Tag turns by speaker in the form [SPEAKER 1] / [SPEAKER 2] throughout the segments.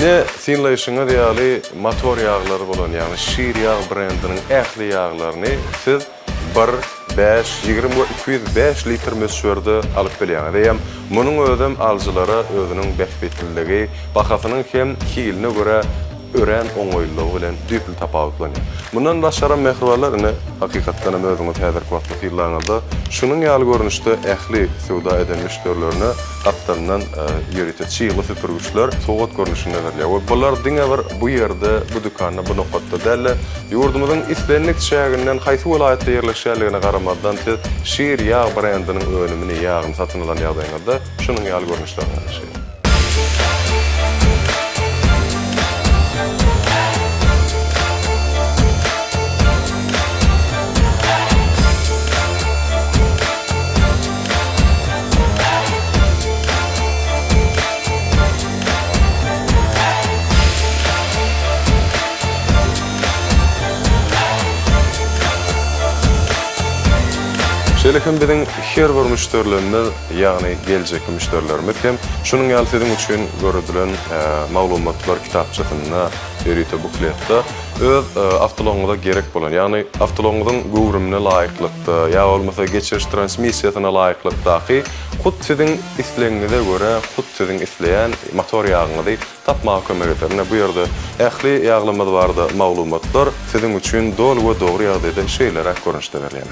[SPEAKER 1] Ine, synlaýşyňyz ýaly, motor ýaglary bolan, ýagny Şir ýag brendiniň ähli ýaglaryny siz bir, bäş, 20 we 205 litr möçberde alyp bilýäňiz. Eýýäm munuň özem alyjylara özüniň bähbitliligi, bahasynyň hem hiline görä örän oňaýlylygy bilen düýpli tapawutlanýar. Mundan başgaram mähribanlar, ine, hakykatdan hem özüňiz häzirki wagtda synlaňyzda, şunuň ýaly görnüşde ähli söwda eden müşderilerine gapdalyndan ýörite çygly süpürgiçler sowgat görnüşinde berilýär we bular diňe bir bu ýerde, bu dükanda, bu nokatda däl-de, ýurdumyzyň islendik çäginden haýsy welaýatda ýerleşýänligine garamazdan siz Şir ýag brendiniň önümini, ýagyny satyn alan ýagdaýyňyzda şunuň ýaly görnüşler garaşýar. Şeýle hem biziň her bir müşderilerimiz, ýagny geljekki müşderilerimiz hem şunuň ýaly siziň üçin döredilen maglumatlar kitapçasynda, ýörite bukletde öz awtoulagyňyza gerek bolan, ýagny awtoulagyňyzyň göwrümine laýyklykda ýa bolmasa geçiriş transmissiýasyna laýyklykdaky hut siziň islegiňize görä, hut siziň isleýän motor ýagyňyzy tapmaga kömek eder. Ine, bu ýerde ähli ýaglamaz barada maglumatlar siziň üçin doly we dogry ýagdaýda şeýleräk görnüşde berilýär.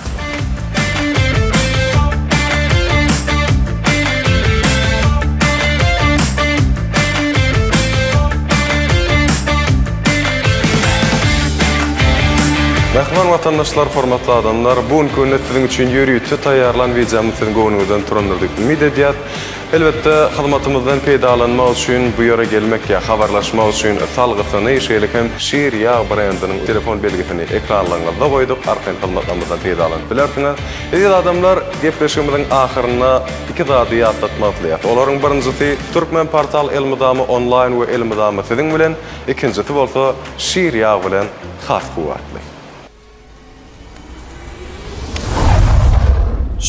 [SPEAKER 1] Mähriban watandaşlar, hormatly adamlar, bu günki günde siziň üçin ýörite taýýarlan wideomyz siziň göwnüňizden turandyr diýip umyt edýäs. Elbetde, hyzmatymyzdan peýdalanmak üçin bu ýere gelmek ýa habarlaşmak üçin salgysyny, şeýle hem Şir ýag brendiniň telefon belgisini ekranlaryňyzda goýduk, arkaýyn hyzmatlarymyzdan peýdalanyp bilersiňiz. Eziz adamlar, gepleşigimiziň ahyrynda iki zady ýatlatmak isleýäs. Olaryň birinjisi, Türkmenportal elmydama onlaýn we elmydama siziň bilen, ikinjisi bolsa, Şir ýag bilen has kuwwatly.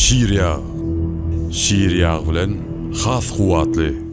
[SPEAKER 2] Şir ýag. Şir ýag bilen has kuwwatly.